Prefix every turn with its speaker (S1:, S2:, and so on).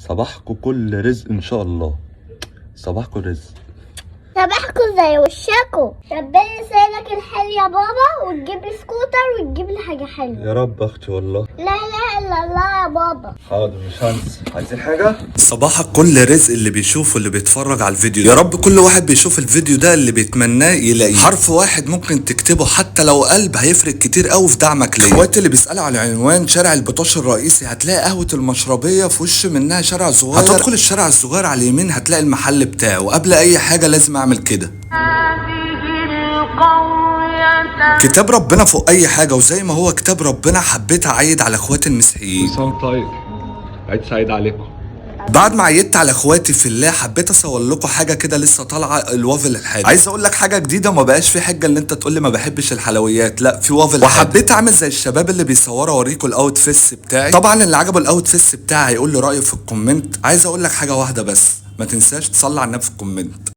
S1: صباحكم كل رزق ان شاء الله. صباحكم رزق.
S2: صباحكم زي وشكوا. ربنا يسهلك الحال يا بابا، وتجيب لي سكوتر وتجيب لي حاجة حلوة.
S1: يا رب اختي والله.
S2: لا اله الا الله يا بابا.
S1: حاضر، مش هنسى. عايزين حاجة؟
S3: صباحك كل رزق اللي بيشوفه، اللي بيتفرج على الفيديو ده. يا رب كل واحد بيشوف الفيديو ده اللي بيتمناه يلاقيه. حرف واحد ممكن تكتبه حتى لو قلب هيفرق كتير قوي في دعمك ليا. اخواتي اللي بيسالوا على العنوان، شارع البطاش الرئيسي، هتلاقي قهوة المشربيه في وش منها شارع صغير، هتدخل الشارع الصغير على اليمين هتلاقي المحل بتاعه. وقبل اي حاجة لازم اعمل كده، كتاب ربنا فوق اي حاجه، وزي ما هو كتاب ربنا حبيت اعيد على اخواتي المسيحيين.
S4: كل طيب، عيد سعيد عليكم.
S3: بعد ما عيدت على اخواتي في الله حبيت اصور لكم حاجة كده لسه طالعه، الوافل الحادق. عايز اقول لك حاجة جديده، ما بقاش في حجه اللي انت تقول لي ما بحبش الحلويات، لا في وافل حادق. وحبيت اعمل زي الشباب اللي بيصوروا اوريكم ال outfit بتاعي. طبعا اللي عجبه ال outfit بتاعي هيقول لي رايه في ال comment. عايز اقول لك حاجة واحدة بس، ما تنساش تصلي على النبي في ال comment.